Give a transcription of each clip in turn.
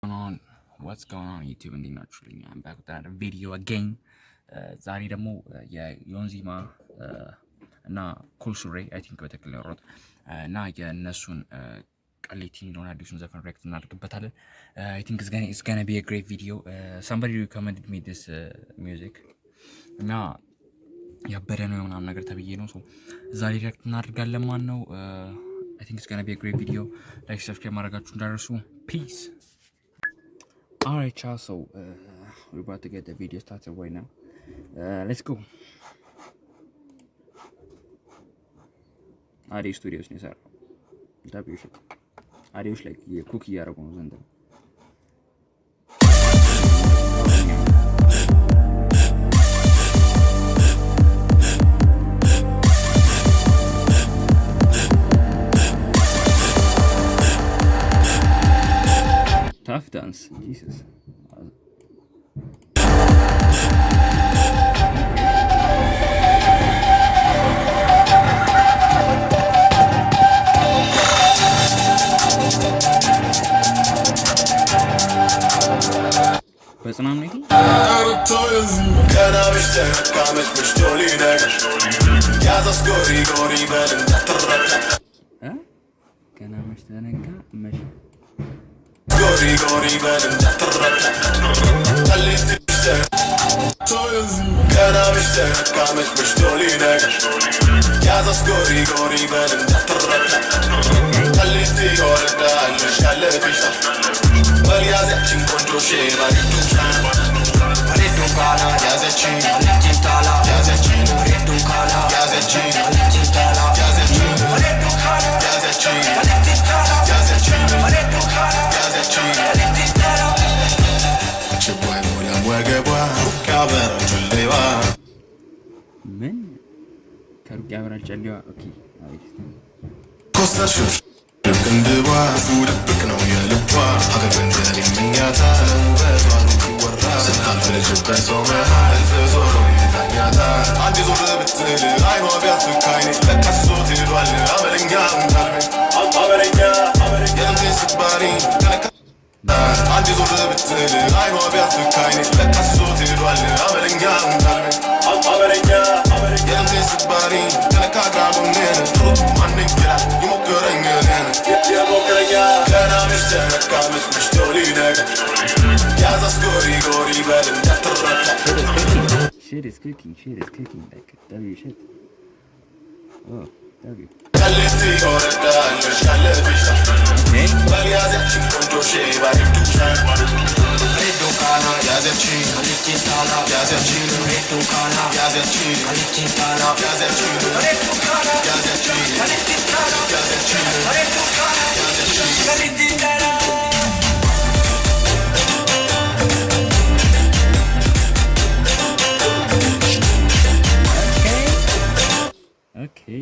On, what's going on YouTube? እንዴት ናችሁልኝ? I'm back with another video again. ዛሬ ደግሞ የዮንዚማ እና ኩልሱሬ፣ I think በትክክል ያወራሁት፣ እና የእነሱን ቀሌቲ የሚለውን አዲሱን ዘፈን react እናደርግበታለን። I think it's gonna be a great video. Somebody recommended me this music እና ያበደ ነው ምናምን ነገር ተብዬ ነው። So ዛሬ react እናደርጋለን ማን ነው። I think it's gonna be a great video. Like፣ subscribe ማድረጋችሁ እንዳትረሱ። Peace. Alright, y'all. So we're about to get the video started right now. Let's go. አዴ Studios ነው የሰራው። W shit. አዴዎች like cook እያደረጉ ነው ዘንድሮ። Tough dance. Jesus. በጽናም ነው ይሄ። ገና መች መሽቶ ሊነጋ ያዘስ ጎሪ ጎሪ በል እንዳትረታ። እ? ገና መች ተነጋ መች ጎሪ ጎሪ በል እንዳትረታ። ገና መች መሽቶ ሊነጋ ያዘስ ጎሪ ጎሪ በል እንዳትረታ። ቀሊቲ ይወርዳለሽ ያለፊሻ በል ያዘችን ቆንጆ ሼባ ያዘችን ያዘችን ያዘችን ያዘችን ያዘችን ያዘችን ያዘችን ችቦ አይሞላም ወገቧ ሩቅ ያበራል ጨሌዋ። ምን ከሩቅ ያበራል ጨሌዋ። Okay፣ አሪፍ። ኮስተር ቅንድቧ ድብቅ ነው የልቧ ሀገር መንደር ይመኛታል። ስለ ውበቷ ሩቅ ይወራል። ስታልፍ ልጅበት ሰው መሃል እልፍ ዞሮ ይቃኛታል። አንድ ዞር ብትል አይኗ ቢያትክ አይኔ ለካስ ይዞት ሄዷል አመለኛ ቀልቤ አመለኛ የጥንቴ ስባሪ ከነካ። አንድ ዞር ብትል አይኗ ቢያትክ አይኔ ለካስ ይዞት ሄዷል አመለኛ ቀልቤ አመለኛ የጥንቴ ስባሪ ከነካ ግራ ጎኔን ጥሩት ማነኝ ይላል ይሞክረኝ እኔን ገና መች ተነካ መች መሽቶ ሊነጋ ያዘስ ጎሪ ጎሪ በል እንዳትረታ። Shit is cooking. Shit is cooking. Like W shit. Oh, W. ቀሊቲ ይወርዳለሽ ያለፊሻ Okay. በል ያዘችን ቆንጆ ሼባ ያዘችን ያዘችን ያዘችን ያዘችን ያዘችን ያዘችን ያዘችን። Okay,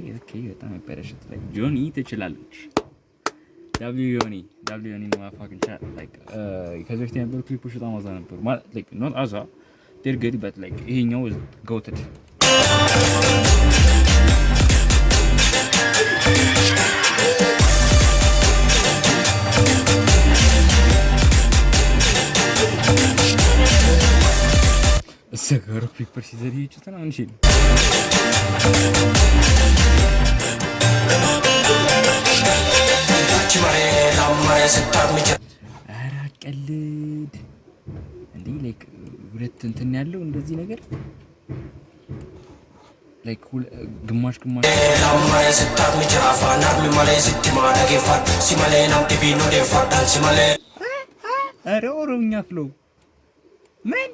በጣም ያበደ shit። Like ጆኒ ትችላለች። W ዮኒ፣ W ዮኒ ነው fucking chat። Like ከዚህ በፊት የነበሩ ክሊፖች በጣም አዛ ነበሩ። ማለት like not አዛ፣ they're good, but like ይሄኛው is goated. እዛ ጋር paper scissor እየጮተ ነው እንጂ። ኧረ አቀልድ እንዴ! Like ሁለት እንትን ያለው እንደዚህ ነገር like ግማሽ ግማሽ። ኧረ ኦሮምኛ flow ምን?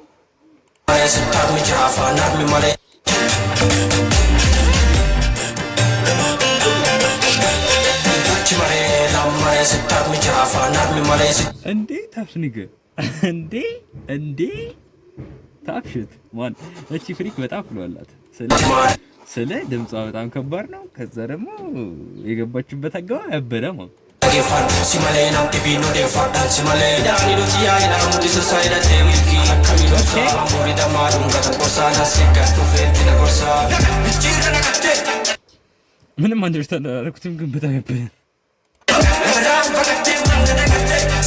እንዴ tough nigga፣ እንዴ እንዴ tough shit man። እቺ freak በጣም flow አላት። ስለ ድምጿ በጣም ከባድ ነው። ከዛ ደግሞ የገባችበት አገባ ያበደ ነው። Si malee nam dhibiin odeeffadhaan si malee daanii nuti yaa'ina mul'isa saayidhatee milkii akkamii dhoksaa amboori damaa dhungatan qorsaa nasiikan dhufeetti na gorsaa. ምንም understand አላደረኩትም፣ ግን በጣም ያበደ ነው።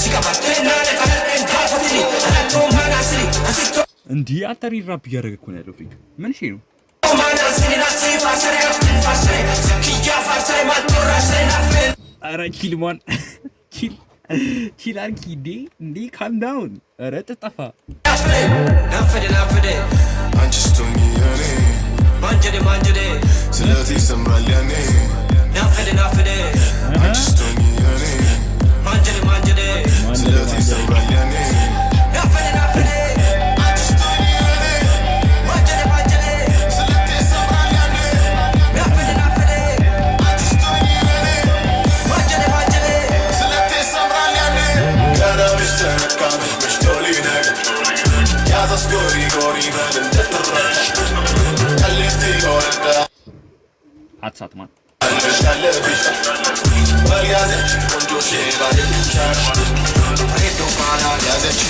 Si qabattee naana. እንዲህ አንተ real rap እያደረገ እኮ ነው ያለው ፍሪክ። ምን ሺ ነው? ኧረ chill man፣ chill chill አርጊ እንዴ እንዴ፣ calm down። ኧረ ጥጠፋ። አንቺ ስትሆኚ የኔ ስለቴ ይሰምራል ያኔ። አንቺ ስትሆኚ የኔ ስለቴ ይሰምራል ያኔ። አንቺ ስትሆኚ የኔ ስለቴ ይሰምራል ያኔ። አንቺ ስትሆኚ የኔ ስለቴ ይሰምራል ያኔ። ቀረብሽ ተነካብሽ መሽቶ ሊነጋ ያዘስ ጎሪ ጎሪ በል እንድትረዳ ቀልቲ ወረዳ አትሳት man። አለሽ ያለብሽ በል ያዘች ቆንጆ ሼባ ያዘች ያዘች ያዘች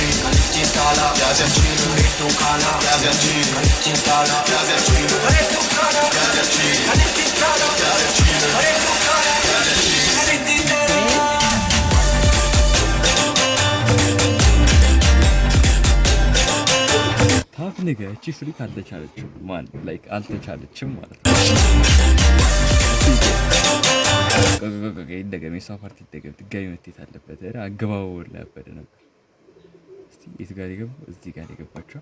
ያዘች ያዘች ያዘች ያዘች። Tough nigga። እቺ ፍሪክ አልተቻለችም man፣ like አልተቻለችም ማለት ነው። ቆይ ቆይ ቆይ፣ ይደገም፣ የሷ part ይደገም። ድጋሚ መቴት አለበት። ኧረ አገባቡ ያበደ ነበር። እስቲ የት ጋር የገባው? እዚህ ጋር የገባቸው።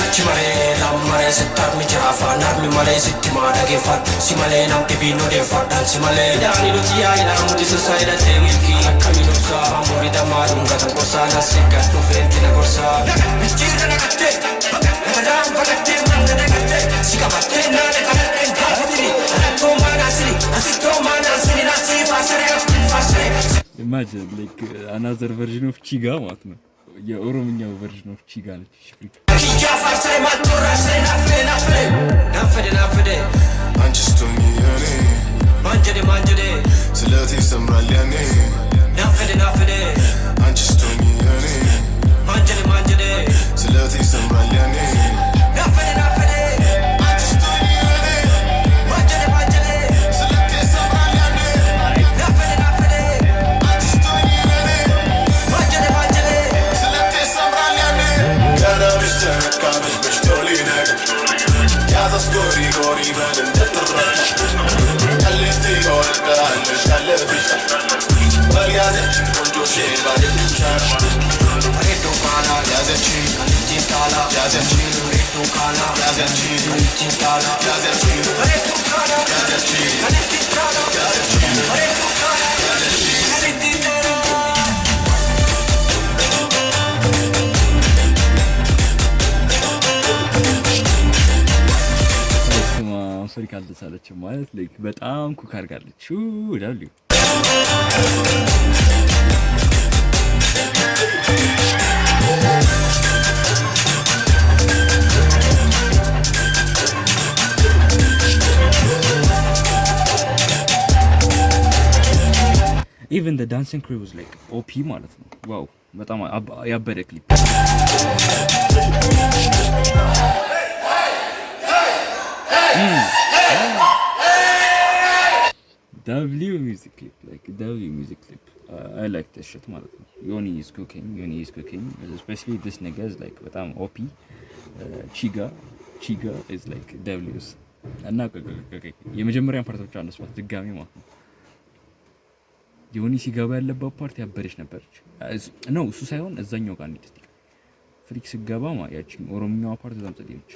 Achi malee lammaree sitti harmi jiraafaa narmi malee sitti maa dhageeffadhu si malee nam dhibiin odeeffadhaan si malee daanii nuti yaa'inaa mul'isa isaa hidhatee wiilkii akkamiin obsaa amurii dammaa dhungatan gorsaa na siggan dhufeetti na gorsaa. Mijjiirra naqattee nagadaan baqattee maaf na dagattee si qabattee naana kadhadheen gaafatini anattoo maanaa sini asittoo maanaa sini naasii faasaree abdii faasaree. Imagine like another version of ቺጋ ማለት ነው። የኦሮምኛው version of ቺጋ ነች እቺ ፍሪክ። Kiyyaa faarsaree maaltu raasaree naafee naafee naafede naafede. አንቺ ስትሆኚ የኔ Maanjedhe maanjedhe. ስለቴ ይሰምራል ያኔ። Naafede naafede. አንቺ ስትሆኚ የኔ Maanjedhe maanjedhe. ስለቴ ይሰምራል ያኔ። Naafede naafede. አንቺ ስትሆኚ የኔ Maanjedhe maanjedhe. ስለቴ ይሰምራል ያኔ። Naafede naafede. አንቺ ስትሆኚ የኔ Maanjedhe maanjedhe. ስለቴ ይሰምራል ያኔ። ቀረብሽ ተነካብሽ መሽቶ ሊነጋ ያዘስ ጎሪ ጎሪ በል እንድትረዳ ቀልቲ ወረዳ አለሽ ያለብሽ በል ያዘች ቆንጆ ሼባ Bareedduu kaanaa ያዘች Kalittiin taalaa ያዘች Bareedduu kaanaa ያዘች Kalittiin taalaa ያዘች Bareedduu kaanaa ያዘች Kalittiin taalaa Bareedduu kaanaa Kalittiin taalaa. በስመ አብ፣ ፍሪክ አልተቻለችም ማለት like በጣም cook አድርጋለች። W even the dancing crew was like OP ማለት ነው። Wow፣ በጣም ያበደ clip። W music clip, like W music clip. I like this shit ማለት ነው። ዮኒ is cooking፣ ዮኒ is cooking, especially this nigga is like በጣም OP። ቺጋ ቺጋ is like Ws። እና ቆይ ቆይ ቆይ ቆይ፣ የመጀመሪያን part ብቻ እንስማት ድጋሚ ማለት ነው። ዮኒ ሲገባ ያለባት part ያበደች ነበረች። ነው እሱ ሳይሆን እዛኛው ጋር እንሂድ እስቲ። ፍሪክ ስገባ ያቺ ኦሮምኛዋ part በጣም ጸዴ ነች።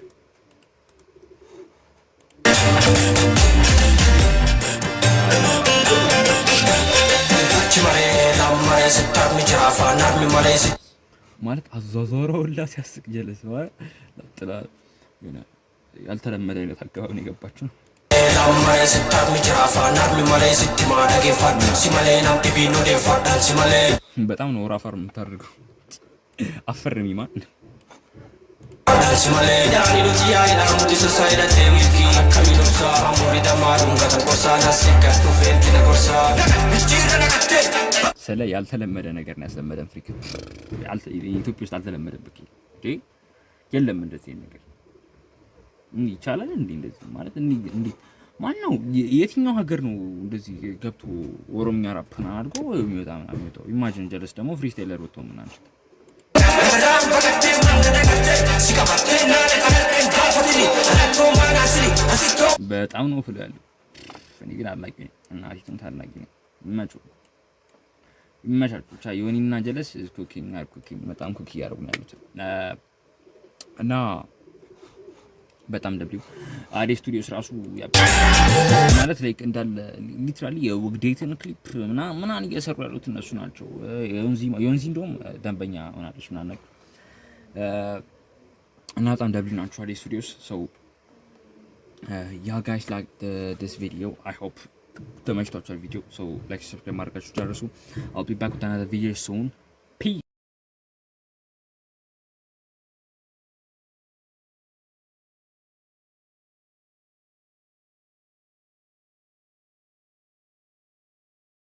Achi malee lammaree sitti harmi jiraafaa narmi malee sitti. ማለት አዟዟሯ ሁላ ሲያስቅ ጀለስ ማለት ጥላ የሆነ ያልተለመደ አይነት አገባብ ነው የገባችው። Lammaree sitti harmi jiraafaa narmi malee sitti maa dhageeffadhu si malee nam dhibiin odeeffadhaan si malee. በጣም ነው ራፋር የምታደርገው። አፈርሚ man። Si malee daanii nuti yaa'inaa mul'isa isaa hidhatee wiilkii akkamiin obsaa amurii dammaa dhungatan gorsaa na siggan dhufeetti na gorsaa. Mijjiirra naqattee. ስለ ያልተለመደ ነገር ነው ያስለመደን ፍሪክ። ኢትዮጵያ ውስጥ አልተለመደም። በቃ እንዴ የለም እንደዚህ አይነት ነገር እንዲህ ይቻላል እንዴ? እንደዚህ ማለት እንዲህ እንዲህ ማን ነው የትኛው ሀገር ነው እንደዚህ ገብቶ ኦሮምኛ ራፕ ምናምን አድርጎ የሚወጣ ምናምን የሚወጣው? Imagine ጀለስ ደግሞ freestyler ወጥቶ ምናምን Nagadaan baqattee. Si qabattee naana qaladheen gaafatini anattoo maanaasini asittoo. በጣም ነው flow ያለው። እኔ ግን አድናቂ ነኝ እና አሪፍም አድናቂ ነኝ። ይመቹ ይመቻችሁ። ብቻ ዮኒና ጀለስ cooking are cooking፣ በጣም cook እያደረጉ ነው ያሉት እና በጣም W አዴ Studios ራሱ ማለት like እንዳለ literally የውግዴትን ክሊፕ ምናምን እየሰሩ ያሉት እነሱ ናቸው። ዮንዚ እንደውም ደንበኛ ሆናለች ምናምን ነገር እና በጣም W ናቸው አዴ Studios። So yeah guys, like this video, I hope ተመችቷችኋል ቪዲዮ። So like፣ subscribe ማድረጋችሁ ጨርሱ። I'll be back with another video soon.